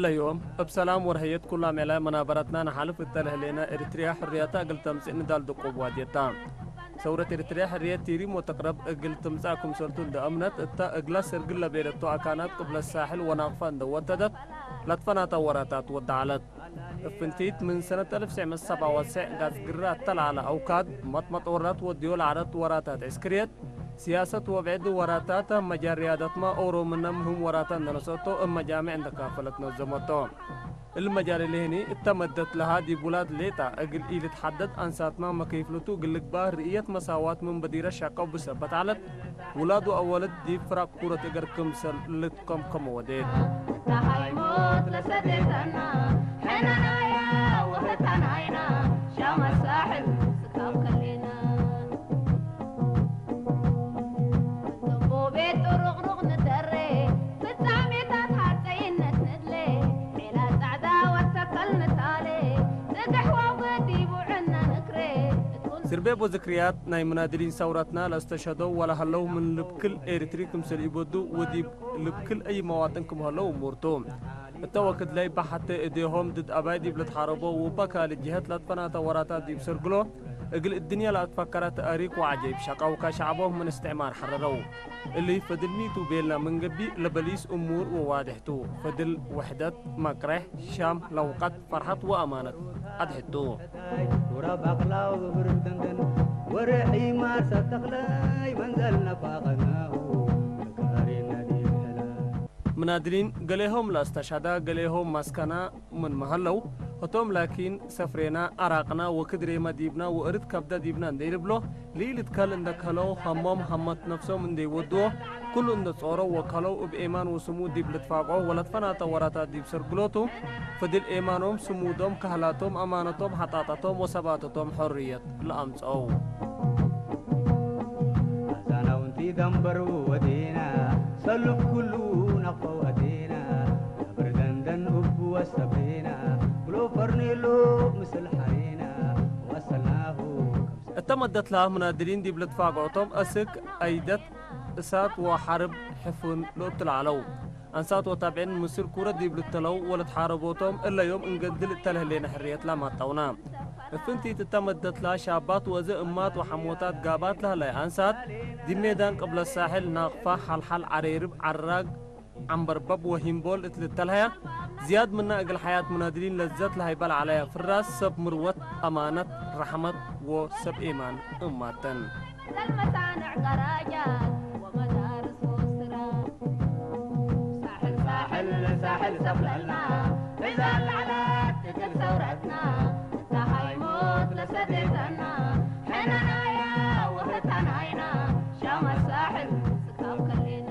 ለዮም እብ ሰላም ወርህየት ኩላ ሜላ መናበረትና ንሓልፍ እተለህሌና ኤርትርያ ሕርያታ እግል ተምጽእ ንዳል ድቁብ ዋድየታ። ሰውረት ኤርትርያ ሕርየት ቲሪም ወተቅረብ እግል ትምጻእ ክምሰልቱ እንደ እምነት እታ እግላ ስርግል ለቤለቶ ኣካናት ቅብለት ሳሕል ወናቅፋ እንደ ወተደት ለትፈናታ ወራታት ወዳዓለት። እፍንቲት ምን ሰነት እልፍ ትሽዕ መት ሰብዓ ወትሽዕ ጋጽ ግራ እተልዓለ ኣውካድ መጥመጥ ወራት ወድዮ ለዓለት ወራታት ዕስክርየት ሲያሰት ወብዕድ ወራታት መጃል ሪያደትማ ኦሮምና ምህም ወራታ እንደነሰቶ እብ መጃምዕ እንደካፈለት ነዘመቶ። እሊ መጃል እሊ ህኒ እተ መደት ለሃ ዲብ ውላድ ሌጣ እግል ኢልትሓደድ ኣንሳትማ መከይፍልቱ እግል ልግባእ ርእየት መሳዋት ምን በዲረ ሻቀው ብሰበት ዓለት ውላድ ወአወልድ ዲብ ፍራቅ ኩረት እገር ክምሰል ልትከምከመ ወዴት። እታ ሃይሞት ለሰዴተና ሕነናያ ወህታናይና ሻመ ሳሕል ስካብ ከሌና። ጽቡቤት ጥሩቕሩቕ ንደሬ፣ ፍጻሜታት ሃጸይነት ንድሌ፣ ዒላ ጻዕዳ ወተከል ንታሌ፣ ጽግሕ ዋው ገዲቡ ዕነ ንክሬ፣ እትኩን ስርቤ ቦዝክርያት ናይ ሙናድሊን ሰውረትና ለስተሸደው ወላ ሀለው ምን ልብክል ኤርትሪ ክምሰል ኢበዱ ወዲብ ልብክል እይ መዋጥን ክም ሀለው እሙርቱ። እተ ወክድ ለይ በሐተ እዴሆም ድድ አባይ ዲብ ልትሓረቦ ውበ ካልእ ጅሀት ለትፈናተ ወራታት ዲብ ሰርግሎ እግል እድንያ ለአትፈከረ ተአሪክ ወዐጀይብ ሸቀው ከሸዕቦ ምን እስትዕማር ሐረረው። እሊ ፈድል ሚቱ ቤልና ምን ገብእ ለበሊስ እሙር ወዋድሕ ቱ። ፈድል ውሕደት፣ መቅሬሕ፣ ሻም፣ ለውቀት፣ ፈርሐት ወአማነት አድሕቱ። ጉራ ባቅላው ብርድ ደንደን ወርሒ ማርሰ ተኽለይ መንዘል ነፋቐናሁ ተጋሪነ ዲብ ሕላ። ምናድሊን ገሌሆም ለአስተሻዳ ገሌሆም ማስከና ምን መሀለው፣ ህቶም ላኪን ሰፍሬና፣ አራቅና፣ ወክድ ሬመ ዲብና ወእርድ ከብደ ዲብና እንዴ ልብሎ፣ ልኢልትከል እንደ ከለው፣ ሀሞም ሀመት ነፍሶም እንዴ ወድዎ፣ ኩሉ እንደ ጾረው ወከለው፣ እብ ኤማን ወስሙ ዲብ ልትፋቅዖ ወለትፈናተ ወራታት ዲብ ሰርግሎቱ፣ ፍድል ኤማኖም፣ ስሙዶም፣ ካህላቶም፣ አማነቶም፣ ሐጣጣቶም ወሰባተቶም ሖርየት ለአምጸው። አዛናውንቲ ደንበሩ ወዴና፣ ሰሉፍ ኩሉ ነቅፈው አዴና፣ ነብር ደንደን እቡ ወሰቤና፣ ብሎ ፈርኔሎ ምስል ሓሬና፣ ወሰልናሁ ከም እተ መደትላ ምናድሊን ዲብ ልትፋቅዖቶም አስክ አይደት እሳት ወሐርብ ሕፉን ለእትለዓለው። አንሳት ወታብዕን ምስል ኩረ ዲብ ልተለው ወለትሓረቦቶም እለ ዮም እንገድል እተለህሌነ ሕርየት ላማጣውና። እፍንቲት እተ መደትላ ሻባት ወእዘ እማት ወሐሞታት ጋባት ለህላይ አንሳት ዲብ ሜዳን ቅብለት ሳሕል ናቅፋ ሐልሐል ዐሬርብ ዐራግ ዐንበርበብ ወሂምቦል እት ልተልሀያ ዝያድ ምና እግል ሐያት ሙናድሊን ለዘት ለሀይበ ለዐለያ ፍራስ ሰብ ምርወት አማነት ረሕመት ወሰብ ኤማን እማተን። መሰል መሳንዕ ገራጃት ወመዳርስ ወስራ። ሳሕል ሳሕል ሳሕል ሰፍለልና እዛ ለዓላት እግል ሰውረትና። እታ ሃይሞት ለሰዴተና ሕነናያ ወህታናይና ሻመ ሳሕል ስካብ ከሌና።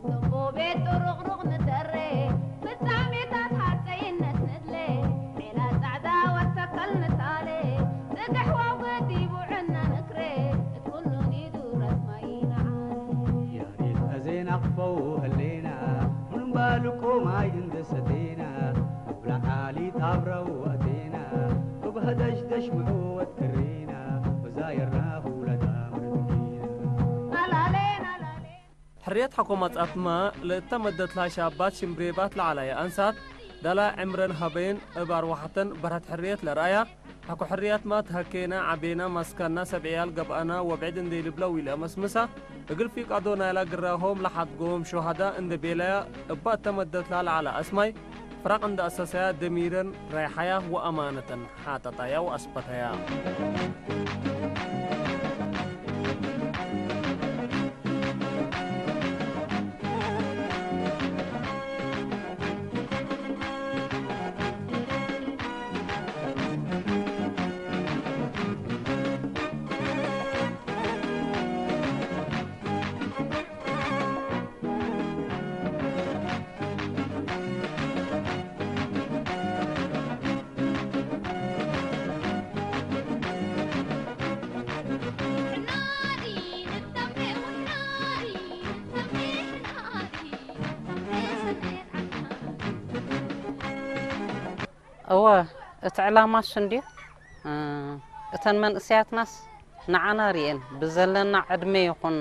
ጽቡቤት ጥሩቕሩቕ ንደሬ፣ ፍጻሜታት ሃጸይነት ንድሌ፣ ሜላ ጻዕዳ ወተከል ንታሌ፣ ጽግሕ ዋው ገዲቡ ዕነ ንክሬ፣ እት ኩሉ ኒዱ ረስማይ ነዓሬ። ያሬድ አዜን አቅፈው ህሌና፣ ምንም ባልቆ ማይ እንደ ሰቴና፣ እብላ ዓሊ ታብረው አቴና፣ እብ ሀደሽደሽ ምዕወት ክሬና፣ ወዛየርናሁ ለዳምር ትኪና። አላሌን አላሌን። ሕርየት ሐኮ መጽአትማ ለእተ መደትላ ሻባት ሽምብሬባት ለዐላየ አንሳት፣ ዳላ ዕምረን ሀበየን እብ አርዋሐተን በርሀት ሕርየት ለረአያ፣ ሐኮ ሕርያትማ ተሀኬና፣ ዐቤና፣ ማስካና፣ ሰብ ዕያል ገብአና ወብዕድ እንዴ ልብለ ዊለአመስምሳ፣ እግል ፊቃዶ ናይላ ግራሆም ለሐድጎም ሹሀዳ እንዴ ቤለያ፣ እባ እተ መደትላ ለዐለ አስማይ፣ ፍራቅ እንደ አሰሰያ ደሚረን ራይሐያ ወአማነተን ሓጠጣያ ወአስበተያ። እወ፣ እቲ ዕላማስ እንድዩ። እ፣ እተን መንእሰያትናስ ንዓና ርእየን፣ ብዘለና ዕድመ ይኹን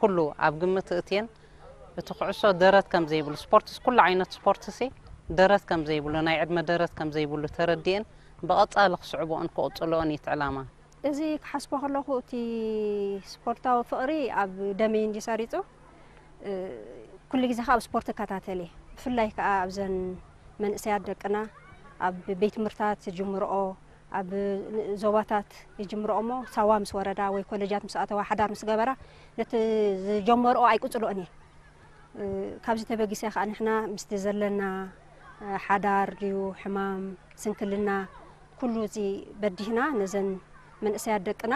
ኩሉ ኣብ ግምት እእትየን፣ እቲ ኩዕሶ ደረት ከም ዘይብሉ፣ ስፖርትስ፣ ኩሉ ዓይነት ስፖርትሲ ደረት ከም ዘይብሉ፣ ናይ ዕድመ ደረት ከም ዘይብሉ ተረዲኤን ብቐጻሊ ክስዕቦኦን ክቕጽልኦን እዩ እቲ ዕላማ። እዚ ክሓስቦ ከለኹ፣ እቲ ስፖርታዊ ፍቕሪ ኣብ ደመይ እንዲ ሰሪጹ፣ እ፣ ኩሉ ግዜ ከኣ ኣብ ስፖርት እከታተል እየ። ብፍላይ ከኣ ኣብዘን መንእሰያት ደቅና፣ ኣብ ቤት ትምህርታት ዝጅምርኦ፣ ኣብ ዞባታት ይጅምርኦ እሞ፣ ሳዋ ምስ ወረዳ ወይ ኮለጃት ምስ ኣተዋ፣ ሓዳር ምስ ገበራ፣ ነቲ ዝጀመርኦ ኣይቅጽልኦን እየ። እ፣ ካብዚ ተበጊሰ ከኣ ንሕና ምስቲ ዘለና፣ እ፣ ሓዳር ድዩ፣ ሕማም፣ ስንክልና፣ ኩሉ እዚ በዲህና፣ ነዘን መንእሰያት ደቅና፣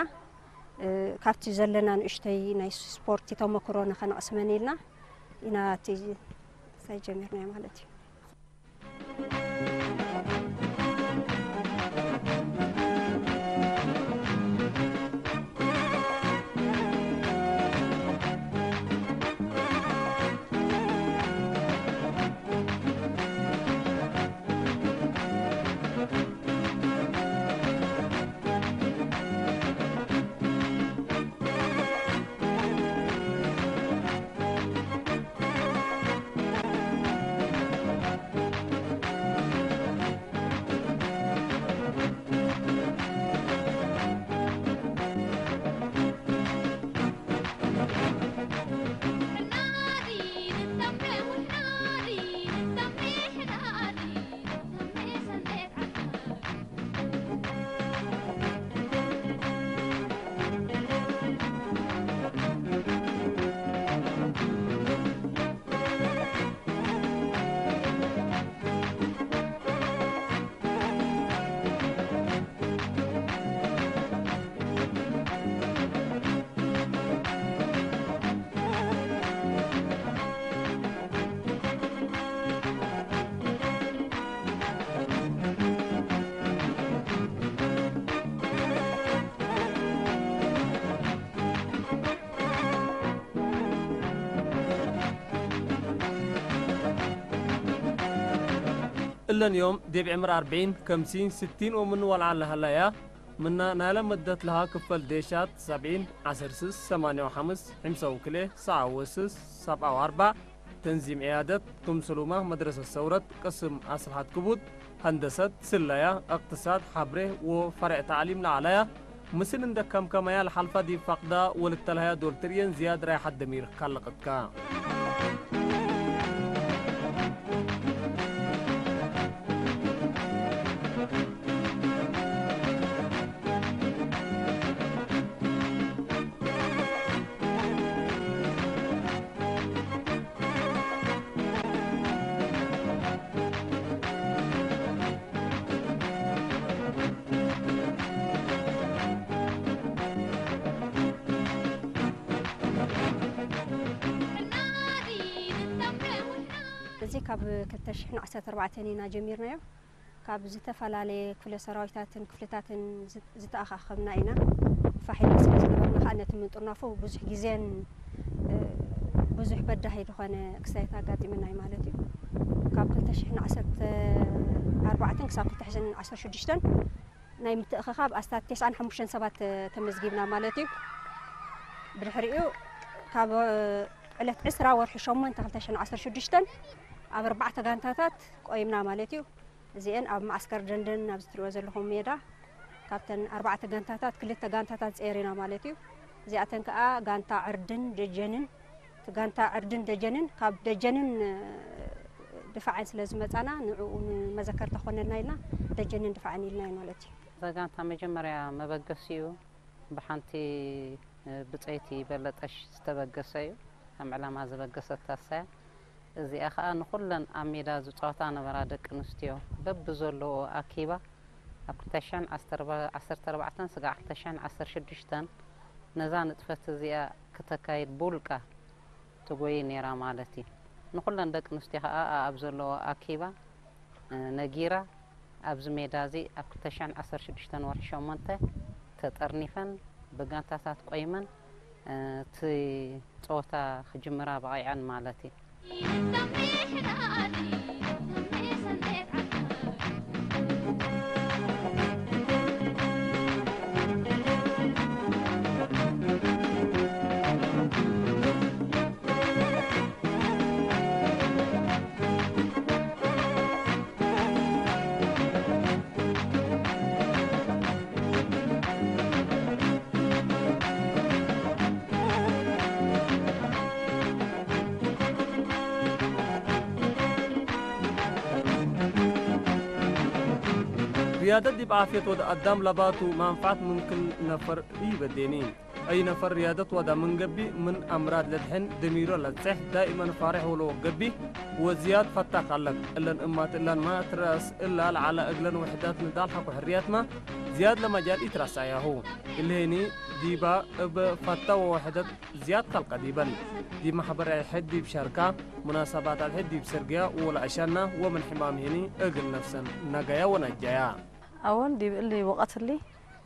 እ፣ ካብቲ ዘለና ንእሽተይ ናይ ስፖርት ተመክሮ ንኸነቕስመን ኢልና ኢና እቲ ሳይ ጀሚርናዮ ማለት እዩ። እለን እዮም ዴብ ዕምር ኣርብዒን፣ ከምሲን፣ ስቲን ኦምን ወልዓን ለሃላያ፣ ምና ናይለ መደት ለሃ ክፈል ዴሻት ሰብዒን፣ ዓሰርስ፣ ሰማንያው ሓምስ፣ ሕምሰው ክሌ፣ ሰዓወስስ፣ ሰብዓው ኣርባዕ፣ ተንዚም ዕያደት፣ ክምስሉማ መድረሰት ሰውረት፣ ቅስም ኣስልሓት ክቡድ፣ ሃንደሰት፣ ስለያ፣ እቅትሳድ፣ ሓብሬ፣ ወፈርዕ ተዕሊም ለዓላያ፣ ምስል እንደ ከምከማያ ለሓልፋ ዲብ ፋቅዳ ወልተልሃያ ዶል ትርእየን ዝያድ ራይሓት ደሚር ካልቅትካ። እዚ ካብ ክልተ ሽሕን ዓሰርተ ኣርባዕተን ኢና ጀሚርናዮ። ካብ ዝተፈላለየ ክፍለ ሰራዊታትን ክፍልታትን ዝ-፣ ዝተኣኻኸብና ኢና። ፋሕ ኢልና ስለ ዝነበርና ከዓ ነቲ ምጥርናፉ ብዙሕ ግዜን፣ እ፣ ብዙሕ በዳሂ ዝኾነ ክስተያት ኣጋጢመና እዩ ማለት እዩ። ካብ ክልተ ሽሕን ዓሰርተ ኣርባዕተን ክሳብ ክልተ ሽሕን ዓሰርተ ሽዱሽተን ናይ ምትእኽኻብ ኣስታት ተስዓን ሓሙሽተን ሰባት ተመዝጊብና ማለት እዩ። ብድሕሪኡ ካብ ዕለት ዕስራ ወርሒ ሸሞንተ ክልተ ሽሕን ዓሰርተ ሽዱሽተን ኣብ ኣርባዕተ ጋንታታት ቆይምና ማለት እዩ። እዚአን ኣብ ማዓስከር ደንደን ኣብዚ ትሪእዎ ዘለኹም ሜዳ ካብተን ኣርባዕተ ጋንታታት ክልተ ጋንታታት ጸይርና ማለት እዩ። እዚኣተን ከኣ ጋንታ ዕርድን ደጀንን፣ እቲ ጋንታ ዕርድን ደጀንን ካብ ደጀንን፣ እ፣ ድፋዕን ስለ ዝመጻና ንዕኡ ንመዘከርታ ኮነልና ኢልና ደጀንን ድፋዕን ኢልና እዩ ማለት እዩ። እዛ ጋንታ መጀመርያ መበገሲኡ ብሓንቲ፣ እ፣ ብጸይቲ በለጠሽ ዝተበገሰ እዩ። ከም ዕላማ ዝበገሰት ታሳያ እዚኣ ኸኣ ንኹለን ኣብ ሜዳ ዝጻወታ ነበራ ደቂ ኣንስትዮ በብዘለዎ ኣኪባ ኣብ ክልተ ሽሕን ዓሰርተ ኣርባዕተን ስጋዕ ክልተ ሽሕን ዓሰርተ ሽዱሽተን ነዛ ንጥፈት እዚኣ ክተካይድ ብውልቃ ትጎይ ነይራ ማለት እዩ። ንኹለን ደቂ ኣንስትዮ ኸኣ ኣብ ዘለዎ ኣኪባ፣ እ፣ ነጊራ ኣብዚ ሜዳ እዚ ኣብ ክልተ ሽሕን ዓሰርተ ሽዱሽተን ወርሒ ሸሞንተ ተጠርኒፈን ብጋንታታት ቆይመን፣ እ፣ እቲ ጸወታ ክጅምራ በቒዐን ማለት እዩ። رياضة ዲብ ዓፍየት ወድ ኣዳም ለባቱ ማንፋዓት ምን ክል ነፈር ኢበዴኒ። أي نفر رياضة ወዳ ምን ገቢ ምን ኣምራድ ለድሕን ድሚሮ ለጽሕ ዳኢመን ፋሬሕ ወሎ ገቢ ወዝያድ ፈታ ካለክ እለን እማት እላን ማ ትረስ እላ ለዓላ እግለን ውሕዳት ንዳል ሓኩ ሕርያት ማ ዝያድ ለመጃል ኢትረሳያሁ። እልሄኒ ዲባ እብ ፈታ ወውሕደት ዝያድ ከልቀ ዲበን። ዲብ ማሕበራዊ ሕድ ዲብ ሸርካ፣ ሙናሰባት ኣልሕድ ዲብ ስርግያ ወለአሻና ወምን ሕማም ሄኒ እግል ነፍሰን ነጋያ ወነጃያ። أول ዲብ እሊ ወቀት እሊ፣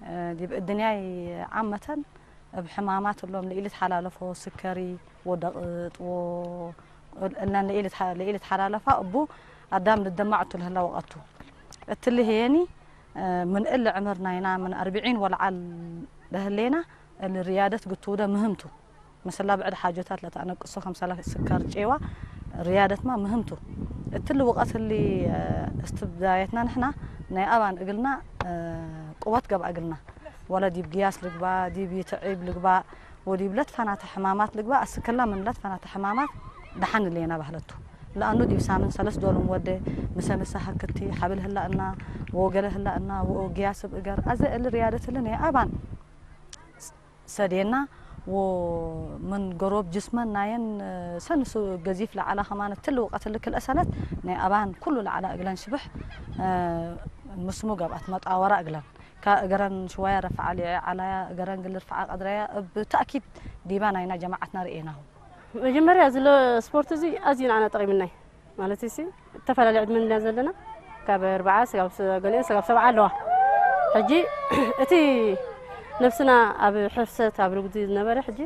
እ፣ ዲብ እድንያይ ዓመተን እብ ሕማማት እሎም ለኢልትሓላለፎ ስከሪ ወደቅጥ ወ-፣ እለን ለኢልትሓ-፣ ለኢልትሓላለፋ እቡ ኣዳም ልደማዕቱ ለህላ ወቀቱ። እትሊ ሄኒ ምን እል ዕምር ናይና ምን ኣርብዒን ወለዓል ለህሌና እል ርያደት ግትውደ ምህምቱ። ምስላ ብዕድ ሓጆታት ለተኣነቅሶ ከምሳላ ስካር ጬዋ ርያደትማ ምህምቱ። እትሊ ወቀት እሊ እስትብዳየትና ንሕና ናይ ኣባን እግልና ቅወት ገብኣ እግልና። ወላ ዲብ ግያስ ልግባ፣ ዲብ ይትዒብ ልግባ፣ ወዲብ ለትፈናተ ሕማማት ልግባ፣ ኣስከላ ምን ለትፈናተ ሕማማት ደሓን እሌና ባህለቱ። ለኣኑ ዲብ ሳምን ሰለስ ዶልም ወደ፣ ምሰ ምሰ ሃክቲ፣ ሓብል ህላ እና፣ ወገለ ህላ እና፣ ወግያስ እብ እገር፣ ኣዘ እል ርያደት እል ናይ ኣባን ሰዴና፣ ወምን ገሮብ ጅስመን ናየን ሰንሱ ገዚፍ ለዓላ ከማን ትል ውቀት እል ክልአ ሰለት ናይ ኣባን ኩሉ ለዓላ እግለን ሽብሕ ምስሙ ገብኣት መጣወራ እግለን። ካ እገረን ሽዋያ ረፍዓ ሊዐ ዓላያ እገረን ግል ርፍዓ ቀድረያ እብ ተእኪድ ዲባ ናይና ጀማዓትና ርኤናሁ። መጀመርያ እዚ ለ-፣ ስፖርት እዚ ኣዝዩ ንዓና ጠቒምናይ። ማለት እሲ እተፈላለየ ዕድመ እንድና ዘለና ካብ ኣርብዓ ስጋብ ስ-፣ ገሊአን ስጋብ ሰብዓ ኣለዋ። ሕጂ እቲ ነብስና ኣብ ሕፍሰት ኣብ ርጉዲ ዝነበረ ሕጂ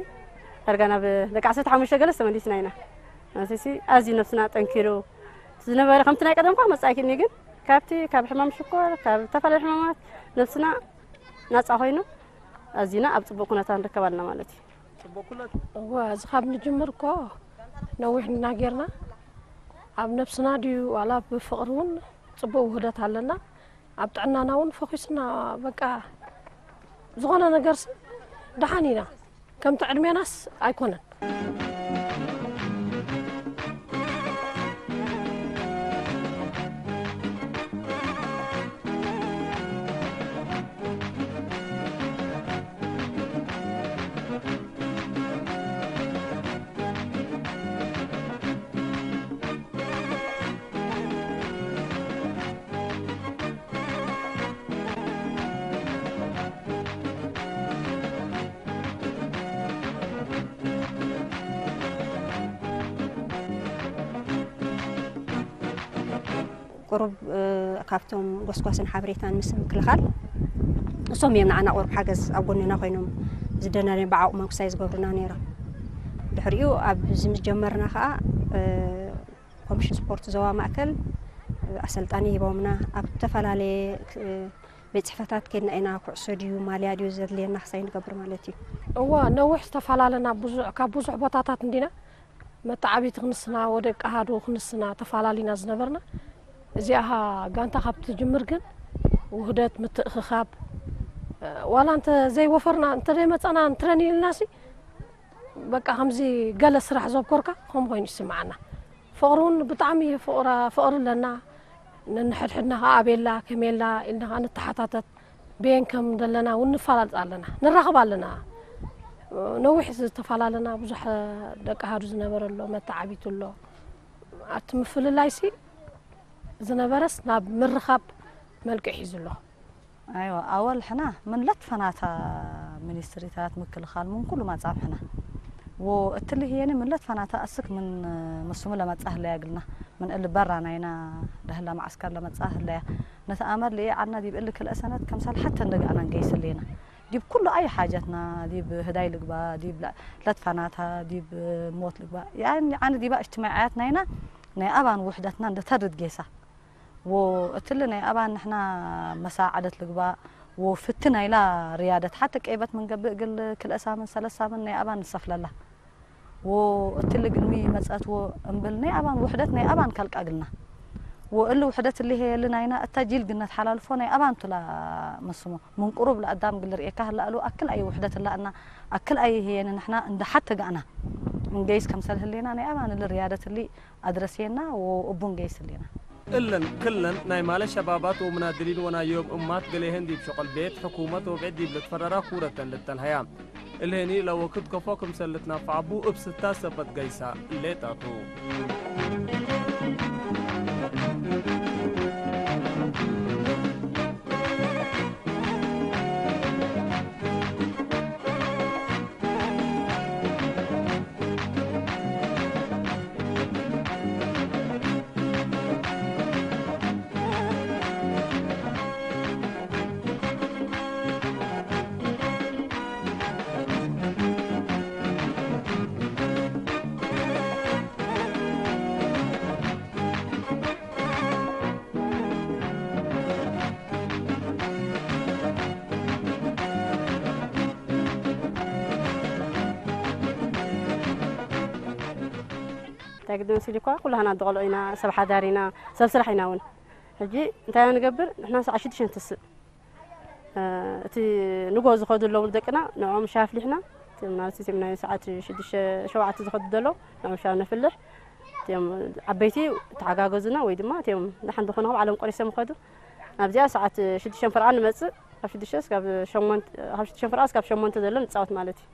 ዳርጋ ናብ ደቂ ዓሰርተ ሓሙሽተ ገለስ ተመሊስና ኢና። ማለት እሲ ኣዝዩ ነብስና ጠንኪሩ ዝነበረ ከምቲ ናይ ቀደም እኳ መጻእኪኒ ግን ካብቲ ካብ ሕማም ሽኮር ካብ ዝተፈላለዩ ሕማማት ነብስና ናጻ ኮይኑ ኣዚና ኣብ ጽቡቕ ኩነታ ንርከብ ኣለና ማለት እዩ። ጽቡቕ ኩነት። እወ፣ እዚ ካብ ንጅምር እኮ ነዊሕ እና ጌርና ኣብ ነብስና ድዩ ዋላ ብፍቕሪ እውን ጽቡቕ ውህደት ኣለና። ኣብ ጥዕናና እውን ፈኺስና በቃ ዝኾነ ነገርሲ ደሓን ኢና። ከምቲ ዕድሜናስ ኣይኮነን። ቁሩብ፣ እ፣ ካብቶም ጎስጓስን ሓበሬታን ምስ ምክልኻል፣ እሶም እዮም ንዓና ቁሩብ ሓገዝ ኣብ ጎንና ኮይኖም ዝደናደን ብዓቕሞም ክሳይ ዝገብሩና ነይሮም። ድሕሪኡ ኣብዚ ምስ ጀመርና ከኣ፣ እ፣ ኮሚሽን ስፖርት ዞባ ማእከል፣ እ፣ ኣሰልጣኒ ሂቦምና፣ ኣብ ዝተፈላለየ፣ እ፣ ቤት ጽሕፈታት ከድና ኢና ኩዕሶ ድዩ ማልያ ድዩ ዘድልየና ክሳይ ንገብር ማለት እዩ። እወ፣ ነዊሕ ዝተፈላለና ብዙሕ፣ ካብ ብዙሕ ቦታታት እንዲና መተዓቢቲ ክንስና፣ ወደቂ ኣሃዱ ክንስና ተፈላለና ዝነበርና። እዚኣ ጋንታ ካብ ትጅምር ግን ውህደት፣ ምትእኽኻብ፣ እ፣ ዋላ እንተ ዘይወፈርና፣ እንተ ዘይመጸና፣ እንትረን ኢልናሲ፣ በቃ ከምዚ ገለ ስራሕ ዘብኮርካ ከም ኮይኑ ይስምዓና። ፍቕሪ እውን ብጣዕሚ ፍቕራ-፣ ፍቕሪ ኣለና። ነንሕድሕድና ከኣ ኣቤላ፣ ከሜላ ኢልና ከኣ ንተሓታተት። በየን ከም ዘለና እውን ንፈላለጥ ኣለና፣ ንራኸብ ኣለና። ነዊሕ ዝተፈላለና ብዙሕ ደቂ ኣሃዱ ዝነበረ ኣሎ፣ መተዓቢቱ ኣሎ። ኣብቲ ምፍልላይሲ ዝነበረስ ናብ ምርኻብ መልክዕ ሒዙ ኣሎ። ኣይዋ፣ ኣወል ሕና ምን ለትፈናታ ሚኒስትሪታት ምክልኻል ምን ኩሉ ማጻም ሕና። ወእትሊ ህየኒ ምን ለትፈናታ ኣስክ ምን መስሙ ለመጻ ህለያ ግልና፣ ምን እል በራ ናይና ለህላ ማዓስከር ለመጻ ህለያ። ነቲ ኣመር ልኤ ዓና ዲብ እል ክልአ ሰነት ከምሳል ሓተ እንደጋና ንገይስ ህሌና። ዲብ ኩሉ ኣይ ሓጀትና፣ ዲብ ህዳይ ልግባ፣ ዲብ ለ-፣ ለትፈናታ፣ ዲብ ሞት ልግባ። ያኒ ዓኒ ዲባ እጅትማዓያት ናይና ናይ ኣባን ውሕደትና እንደ ተርድ ጌሳ። ወእትሊ ናይ ኣባን ንሕና መሳዓደት ልግባእ ወፍቲ ናይላ ርያደት ሓተ ቀይበት ምን ገብእ እግል ክልአ ሳምን ሰለስ ሳምን ናይ ኣባን ንሰፍለላ። ወእትሊ ግልሚ መጸት ወእምብል ናይ ኣባን ውሕደት ናይ ኣባን ከልቃ ግልና። ወእሊ ውሕደት እሊ ሄየሊ ናይና እታ ጂል ግነት ሓላልፎ ናይ ኣባን ቱላ መስሞ። ምን ቁሩብ ለኣዳም ግል ርእየካ ህላ እሉ ኣክል ኣይ ውሕደት ህላ እና ኣክል ኣይ ሄየኒ ንሕና እንደ ሓተ ጋእና። እንገይስ ከምሰል ህሌና ናይ ኣባን እሊ ርያደት እሊ ኣድረስየና ወእቡ እንገይስ ህሌና። እለን ክለን ናይ ማለ ሸባባት ወሙናድሊን ወናዮም እማት ገሌህን ዲብ ሸቆል ቤት ሕኩመት ወብዕድ ዲብ ልትፈረራ ኩረተን ልተልሀያ። እልህኒ ለወክድ ከፎ ክምሰል ልትናፋዕቡ እብ ስታ ሰበት ገይሳ ሌጣቱ። እንታይ ግዲ መሲሉ እኳ ኩላህና ደቆልዑ ኢና፣ ሰብ ሓዳር ኢና፣ ሰብ ስራሕ ኢና እውን። ሕጂ እንታይ ኢና ንገብር? ንሕና ሰዓት ሽዱሽተ ንትስእ። እ፣ እቲ ንጎ ዝኸዱ ኣለዉ ደቅና፣ ንዕኦም ሻሂ ኣፍሊሕና፣ እቲ ማለት እቲ ናይ ሰዓት ሽዱሽተ፣ ሸውዓተ ዝኸዱ ዘለዉ፣ ንዕኦም ሻሂ ነፍልሕ። እቲኦም ዓበይቲ ተሓጋገዙና ወይ ድማ እቲኦም ደሓን ዝኾኑ ካብ ዓለም ቆሪሶም ይኸዱ። ኣብዚኣ ሰዓት ሽዱሽተ ፈረቓ ንመጽእ፣ ካብ ሽዱሽተ እስካብ ሸሞንተ፣ ካብ ሽዱሽተ ፈረቓ እስካብ ሸሞንተ ዘሎ ንጻወት ማለት እዩ።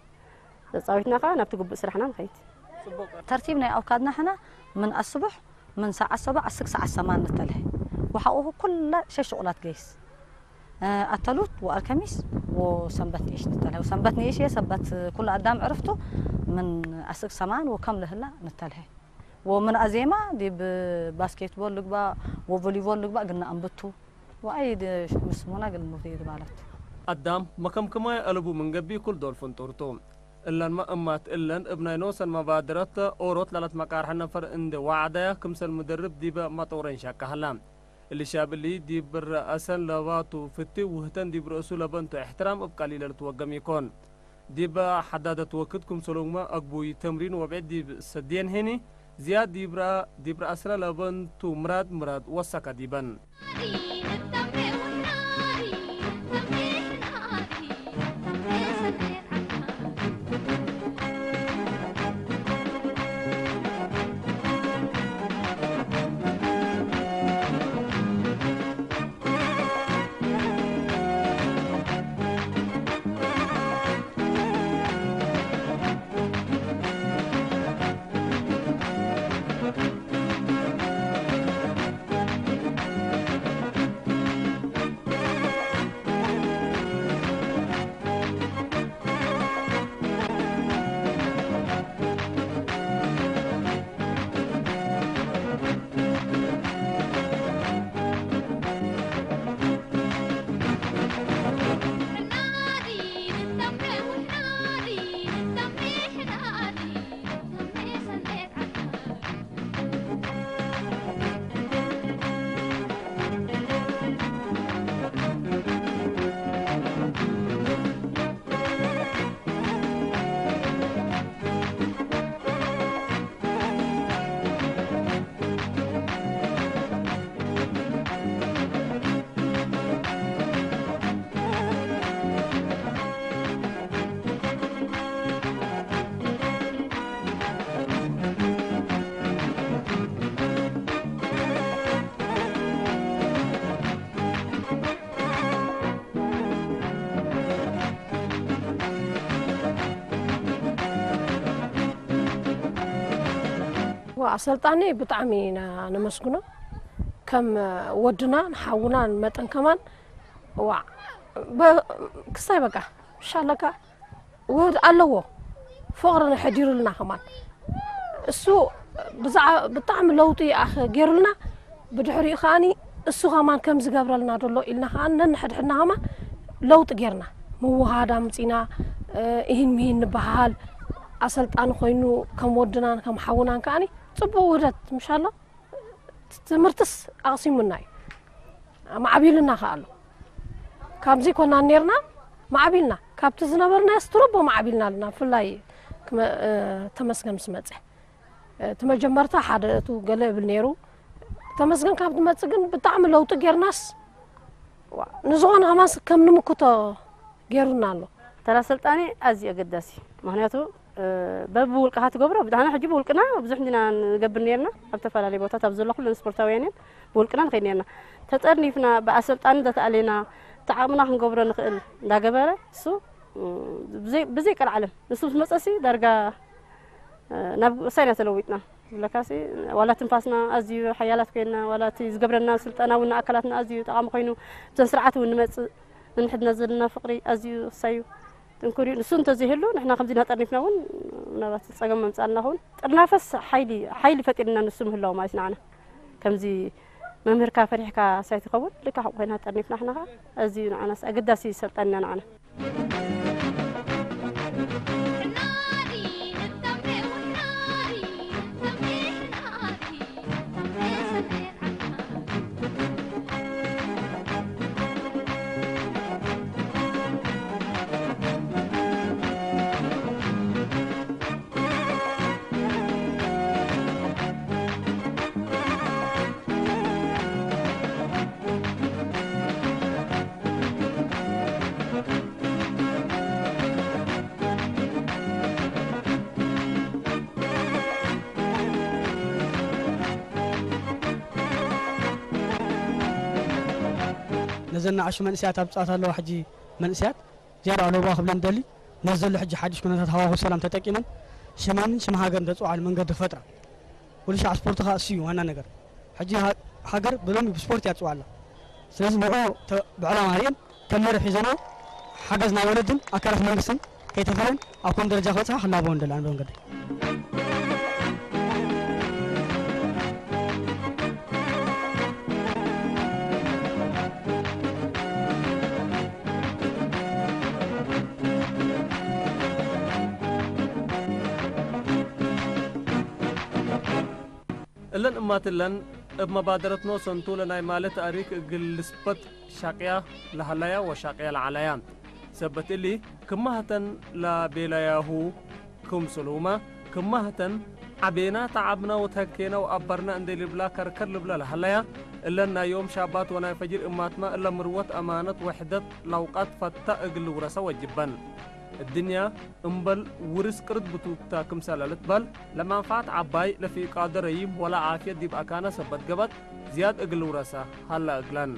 ተጻዊትና ከኣ ናብቲ ግቡእ ስራሕና ንኸይድ። ተርቲብ ናይ ኣውካድና ሕና ምን ኣስቡሕ ምን ሰዓት ሰባ ኣስክ ሰዓት ሰማን ንተልሀ። ወሓኡሁ ኩላ ሸሽ ቁላት ገይስ። እ፣ ኣተሉት ወኣልከሚስ ወሰንበት ንእሽ ንተልሀ። ወሰንበት ንእሽ እየ፣ ሰንበት ኩሉ ኣዳም ዕርፍቱ ምን ኣስክ ሰማን ወከም ለህላ ንተልሀ። ወምን ኣዜማ ዲብ ባስኬትቦል ልግባእ ወቮሊቦል ልግባእ ግና ኣንብቱ። ወኣይ ድ-፣ ምስ ሙና ግን ሙፍሪድ ማለት። ኣዳም መከምክማይ ኣለቡ ምን ገቢ ኩል ዶል ፍንጡርቱ። እለንመ እማት እለን እብ ናይ ኖሰን መባድረት ኦሮት ላለት መቃርሐ ነፈር እንደ ዋዕዳያ ክምሰል ምድርብ ዲበ መጠውረን ሻካህላ። እሊ ሻብ እሊ ዲብ ረአሰን ለባቱ ፍቲ ውህተን ዲብ ርእሱ ለበንቱ እሕትራም እብ ቀሊለ ልትወገም ይኮን። ዲበ ሐዳደት ወክድ ክምሰሎግመ አግቡይ ተምሪን ወብዕድ ዲብ ሰድየን ሄኒ፣ ዝያድ ዲብ ረአ-፣ ዲብ ረአስነ ለበንቱ ምራድ ምራድ ወሰከ ዲበን። ዋ፣ ኣሰልጣኒ ብጣዕሚ ኢና ነመስግኖ። ከም ወድናን ሓውናን መጠን ከማን፣ ዋ፣ በ-፣ ክስታይ በቃ፣ ሻለካ ውህድ ኣለዎ። ፍቕሪ ነሐዲሩልና ከማን። እሱ ብዛዕ-፣ ብጣዕሚ ለውጢ ኣኸ-፣ ገይሩልና። ብድሕሪኡ ከኣኒ እሱ ከማን ከም ዝገብረልና ደሎ ኢልና ከኣ ነንሕድሕድና ከማን ለውጢ ጌርና። ምውሃድ ኣምጺና፣ እ፣ ኢሂን ምሂን ንበሃል። ኣሰልጣኒ ኮይኑ ከም ወድናን ከም ሓውናን ከኣኒ ጽቡቕ ውህደት ምሻሎ። ትምህርትስ ኣቕሲሙና እዩ። ማዕቢሉና ከኣ ኣሎ። ካብዚ ኮና ኔርና፣ ማዕቢልና። ካብቲ ዝነበርናዮ ስትሮቦ ማዕቢልና ኣለና። ብፍላይ ክመ-፣ እ፣ ተመስገን ምስ መጸ። እቲ መጀመርታ ሓደ እቱ ገለ እብል ነይሩ። ተመስገን ካብ ትመጽእ ግን ብጣዕሚ ለውጢ ጌርናስ፣ ዋ፣ ንዝኾነ ከማንስ ከም ንምክቶ ጌሩና ኣሎ። ተራ ኣሰልጣኒ ኣዝዩ ኣገዳሲ እዩ። ምኽንያቱ በብውልቅኻ ትገብሮ፣ ብድሕና ሕጂ ብውልቅና ብዙሕ እንዲና ንገብር ነርና። ኣብ ዝተፈላለዩ ቦታት ኣብ ዘሎ ኩለን ስፖርታውያን እየን ብውልቅና ንኸይድ ነርና። ተጠርኒፍና፣ ብኣሰልጣኒ ተተኣሌና፣ እቲ ዓቕምና ክንገብሮ ንኽእል እንዳገበረ እሱ፣ ብዘይ፣ ብዘይ ቀልዓለም ንሱ ምስ መጸሲ ዳርጋ ናብ ወሳይና ተለዊጥና። ዝብለካሲ ዋላ ትንፋስና ኣዝዩ ሓያላት ኮይና፣ ዋላ እቲ ዝገብረና ስልጠና እውን ንኣካላትና ኣዝዩ ጠቓሚ ኮይኑ፣ እተን ስርዓት እውን ንመጽእ፣ ንንሕድና ዘለና ፍቕሪ ኣዝዩ ወሳዩ ጥንኩር እዩ። ንሱ እንተዘይህሉ ንሕና ከምዚ እናጠርኒፍና እውን ምናልባት ጸገም መምጻልና ኸውን። ጥርናፈስ ሓይሊ፣ ሓይሊ ፈጢርና ንሱ ምህላው ማለት ንዓና። ከምዚ መምህርካ ፈሪሕካ ሳይትኸውን፣ ልካ ከምኡ ኮይና ጠርኒፍና ንሕና ኸዓ ኣዝዩ ንዓናስ ኣገዳሲ ሰልጣንና ንዓና። ነዘን ንኣሽቱ መንእሰያት ኣብ ጸዋታ ኣለዋ ሕጂ መንእሰያት ዝያዳ ኣለዋ ክብለን ደሊ፣ ነዚ ዘሎ ሕጂ ሓድሽ ኩነታት ሃዋሁ ሰላም ተጠቂመን ሽመንን ሽም ሃገርን ዘጽውዓሉ መንገዲ ክፈጥራ። ኩሉ ሻዕ ስፖርት ከኣ እሱ እዩ ዋና ነገር። ሕጂ ሃ-፣ ሃገር ብሎሚ ብስፖርት እያ ትጽዋዕ ኣላ። ስለዚ ንዕኡ ተ-፣ ብዕላማ ርኤን ከም መርሕ ሒዘንኦ ሓገዝ ናይ ወለድን ኣካላት መንግስትን ከይተፈለየን ኣብ ከምኡ ደረጃ ክበጽሓ ክላበወን ደላ ኣንዶ መንገዲ። እለን እማትለን እብ መባደረትኖ ሰንቱ ለናይ ማለት ኣሪክ እግል ልስበት ሻቅያ ለሀላያ ወሻቅያ ለዓላያ። ሰበት እሊ ክማህተን ለቤላያሁ ክምስሉማ ክማህተን ዓቤና ተዓብና ወተኬና ወአበርና እንዴ ልብላ ከርከር ልብላ ለሀላያ። እለን ናይ ዮም ሻባት ወናይ ፈጅር እማትማ እለ ምርወት አማነት ወሕደት ለውቃት ፈታ እግል ልውረሰ ወጅበን። እድንያ እምበል ውርስ ቅርድ ብቱታ ክምሰለ ልትበል፣ ለመንፈዓት ዐባይ ለፊቃደ ረዪም ወለ ዓፍየት ዲብ አካነ ሰበት ገብአት፣ ዝያድ እግል ውረሰ ሀለ እግለን።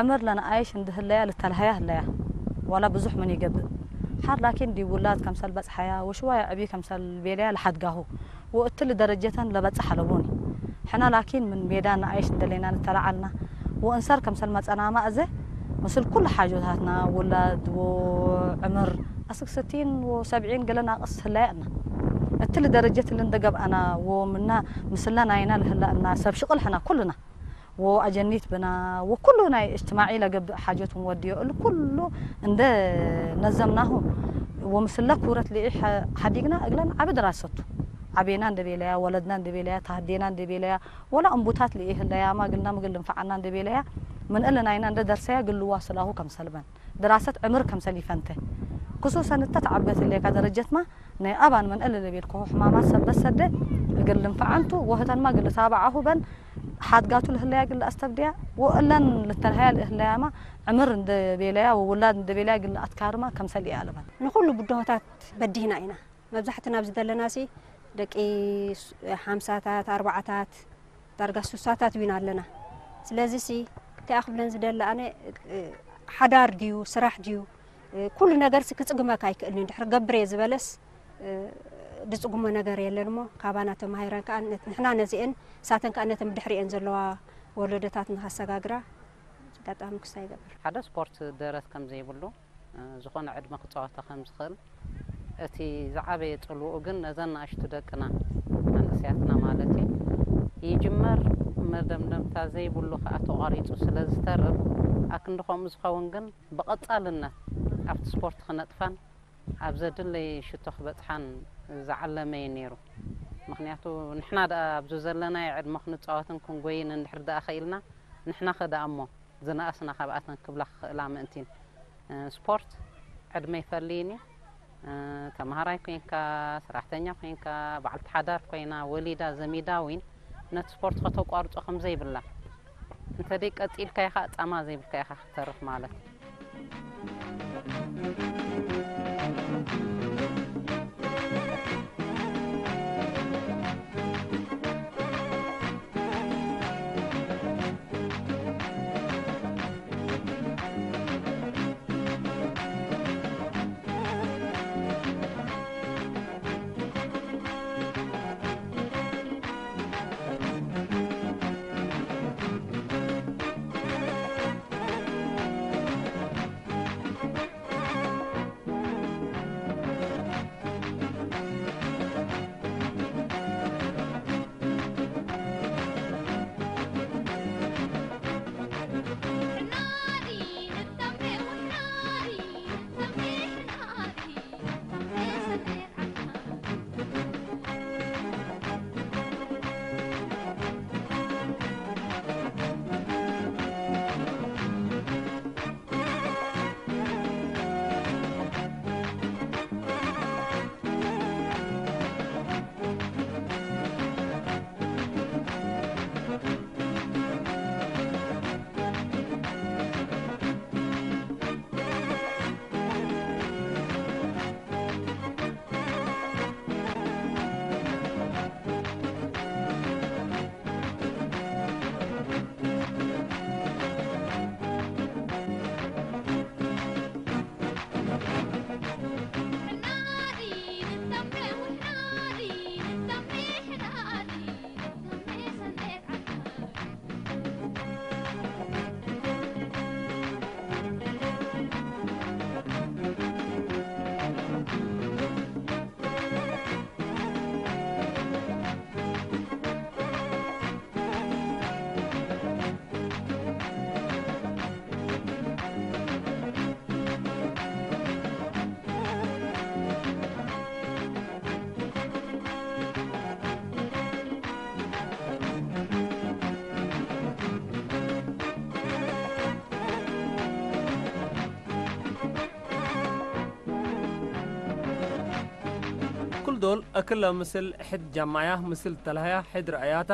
ዕምር ለነኣይሽ እንድህለያ ልተልሀያ ህለያ፣ ዋላ ብዙሕ ምን ይገብእ። ሓር ላኪን ዲብ ውላድ ከምሰል በጽሐያ ወሽዋያ ዕቢ ከምሰል ቤለያ ለሓድጋሁ ወእትሊ ደረጀተን ለበጽሕ ኣለቦኒ። ሕና ላኪን ምን ሜዳ ነኣይሽ እንደሌና ንተለዓልና ወእንሰር ከምሰል መጸናማ እዘ ምስል ኩሉ ሓጆታትና ውላድ ወዕምር ኣስክ ስቲን ወሰብዒን ገለ ናቅስ ህለያ እና። እትሊ ደረጀት ልንደገብኣና ወምና ምስላ ናይና ልህላ እና ሰብ ሽቅል ሕና ኩልና ወአጀኒት ብና ወኩሉ ናይ እጅትማዒ ለገብእ ሓጀት ወድዮ እል ኩሉ እንደ ነዘምናሁ ወምስለ ኩረት ልኢ ሓ-፣ ሓዲግና እግለን ዓቢ ድራሰቱ ዓቤና እንደ ቤለያ ወለድና እንደ ቤለያ ተሃዴና እንደ ቤለያ ወላ እምቡታት ልኢ ህለያማ ግልና ምግል ልንፈዓና እንደ ቤለያ ምን እል ናይና እንደ ደርሰያ ግልዋ ስላሁ ከም ሰልበን ድራሰት ዕምር ከም ሰሊፈንተ ክሱሰን እተ ተዓበት እሌካ ደረጀትማ ናይ ኣባን ምን እል ልቤልኮ ሕማማት ሰበት ሰደ እግል ልንፈዓንቱ ወህተንማ ግል ታባዓሁ በን ሓድጋቱ ልህለያ ግላ ኣስተብድያ ወእለን ልተልሃያ ልህለያማ ዕምር እንደቤለያ ወውላድ እንደቤለያ ግላ ኣትካርማ ከምሰል እያ ኣለባል። ንኹሉ ብድሆታት በዲህና ኢና። መብዛሕትና ኣብዚ ዘለና ሲ ደቂ ስ-፣ ሓምሳታት፣ ኣርባዓታት፣ ዳርጋ ሱሳታት ዊና ኣለና። ስለዚ ሲ እንታይ ክብለን ዝደሊ ኣነ፣ እ፣ ሓዳር ድዩ፣ ስራሕ ድዩ፣ እ፣ ኩሉ ነገር ሲ ክጽግመካ ኣይክእልን እዩ። ድሕሪ ገብር እየ ዝበለስ፣ እ፣ ዝጽግሞ ነገር የለን እሞ ካባና ተማሂረን ከኣ ነ-፣ ንሕና ነዚአን፣ ሳተን ከኣ ነተን ብድሕሪአን ዘለዋ ወለዶታት ንኸሰጋግራ ኣጋጣሚ ክስታይ ይገብር። ሓደ ስፖርት ደረት ከም ዘይብሉ፣ እ፣ ዝኾነ ዕድመ ክጻወቶ ከም ዝኽእል፣ እቲ ዝዓበየ ጽልውኡ ግን ነዘን ንኣሽቱ ደቅና፣ መንእሰያትና ማለት እዩ፣ ይጅመር መደምደምታ ዘይብሉ ከኣ ተቋሪጹ ስለ ዝተርፍ፣ ኣክንዲ ከምኡ ዝኸውን ግን ብቐጻልነት ኣብቲ ስፖርት ክነጥፋን ኣብ ዘድለይ ሽቶ ክበጽሓን ዝዓለመ እዩ ነይሩ። ምኽንያቱ ንሕና ደኣ ኣብዚ ዘለናዮ ዕድመ ክንጻወትን ክንጎይን እንድሕር ደኣ ኸኢልና፣ ንሕናኸ ደኣ እሞ ዝነኣስና ካብኣተን ክብላ ክኽእላ ምእንቲን። እ፣ ስፖርት ዕድመ ኣይፈልይን እዩ። እ፣ ተምሃራይ ኮይንካ፣ ሰራሕተኛ ኮይንካ፣ በዓልቲ ሓዳር ኮይና፣ ወሊዳ፣ ዘሚዳ እውን ነቲ ስፖርት ከተቋርጾ ከም ዘይብላ፣ እንተ ደይ ቀጺልካ ኢኻ ጻማ ዘይብልካ ኢኻ ክትተርፍ ማለት እዩ። ኩል ዶል ኣክለ ምስል ሕድ ጃማያ ምስል ተልሃያ ሕድ ረኣያታ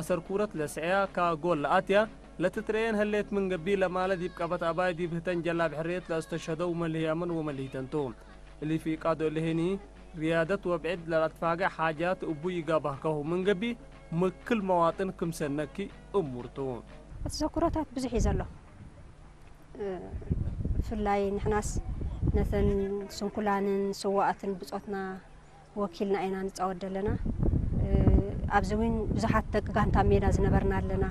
ኣሰርኩረት ለስዕያ ካ ጎል ለኣትያ ለትትረኤን ህሌት ምን ገቢ ለማለ ዲብ ቀበት ኣባይ ዲብ ህተን ጀላብ ሕርየት ለእስተሸደው መልህያምን ወመልሂተንቱ። እሊ ፊቃዶ ለሄኒ ሪያደት ወብዕድ ለላትፋገ ሓጃት እቡ ይጋባህከሁ ምን ገቢ ምክል መዋጥን ክምሰነኪ እሙርቱ። ተዘክሮታት ብዙሕ እዩ ዘሎ። እ፣ ብፍላይ ንሕናስ ነተን ስንኩላንን ስዋኣትን ብጾትና ወኪልና ኢና ንጻወት ዘለና። እ፣ ኣብዚ እውን ብዙሓት ደቂ ጋንታ ሜዳ ዝነበርና ኣለና።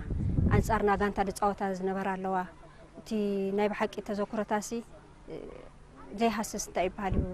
ኣንጻርና ጋንታ ዝጻወታ ዝነበራ ኣለዋ። እቲ ናይ ብሓቂ ተዘክሮታሲ፣ እ፣ ዘይሃስስ እንታይ ይበሃል እዩ?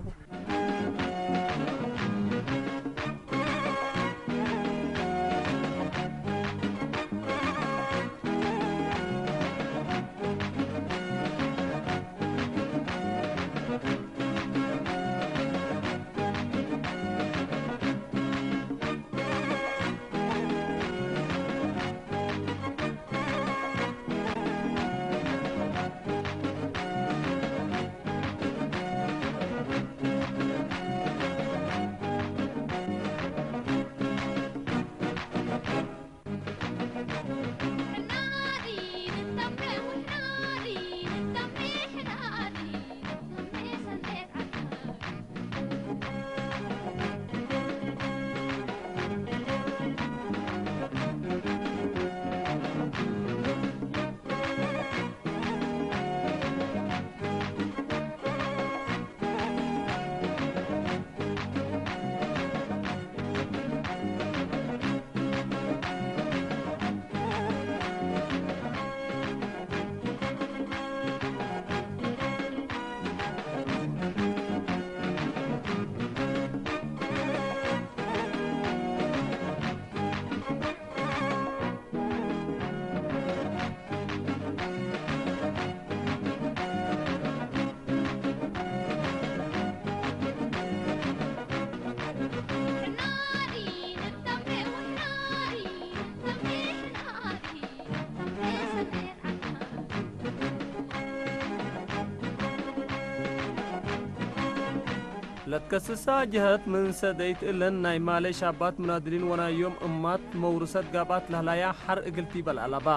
ለትከስሳ ጀሀት ምን ሰደይት እለን ናይ ማሌ ሻባት ምናድሊን ወናዮም እማት መውርሰት ጋባት ለህላያ ሐር እግልቲ በል አላባ።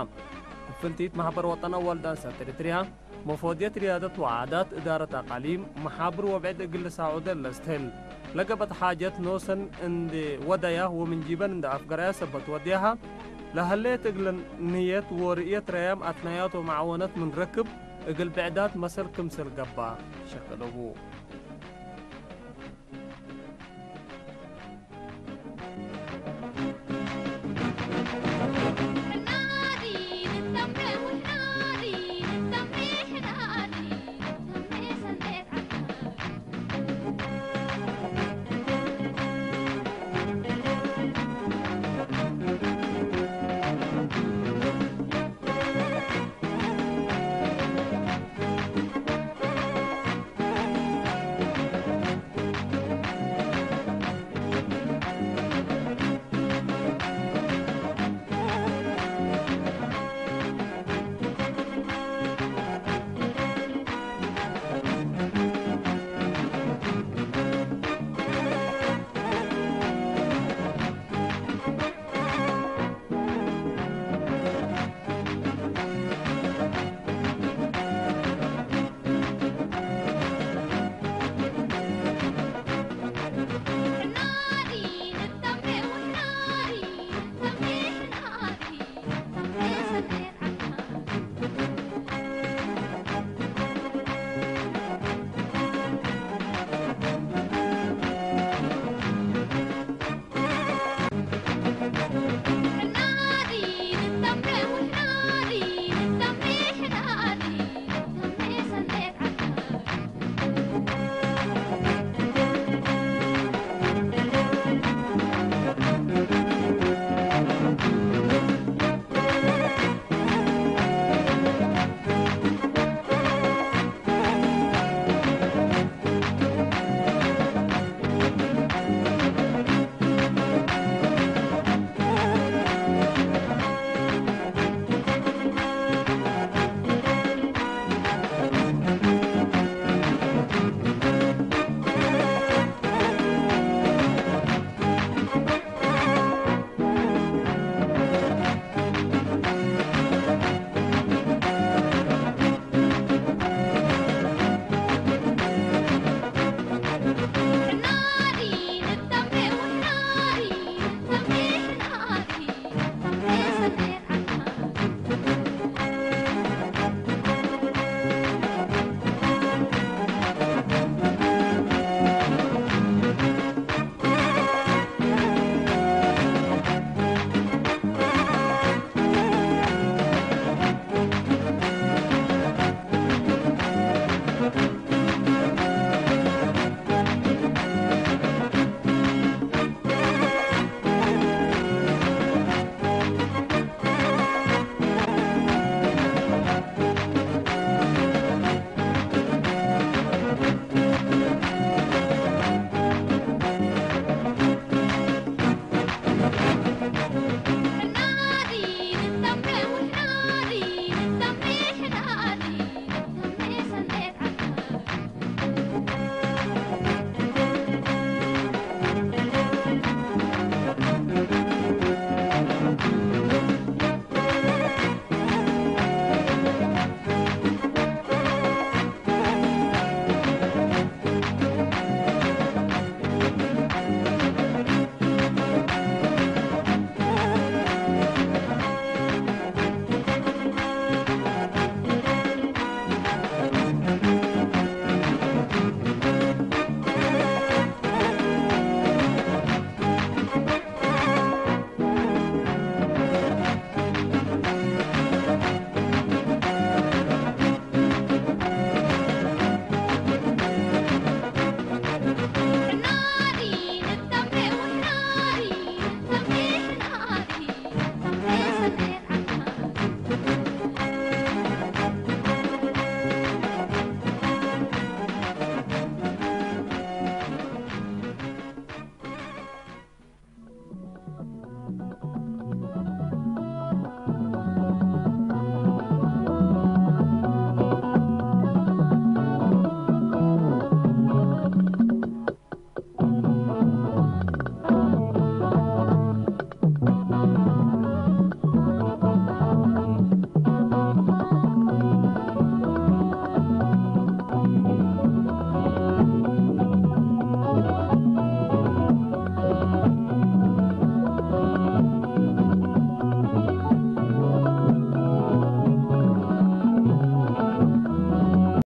ክፍልቲት ማሕበር ወጠና ወልዳን ሰትሪትሪያ መፎድየት ሪያደት ወዓዳት እዳረት አቃሊም መሓብር ወብዕድ እግል ሳዑደ ለስትህል ለገበት ሓጀት ኖሰን እንደ ወዳያ ወምንጂበን እንደ አፍገራያ ሰበት ወዲያሃ ለሀሌት እግልን ንየት ወርእየት ረያም አትናያት ወመዓወነት ምን ረክብ እግል ብዕዳት መሰል ክምሰል ገባ ሸቀለቡ።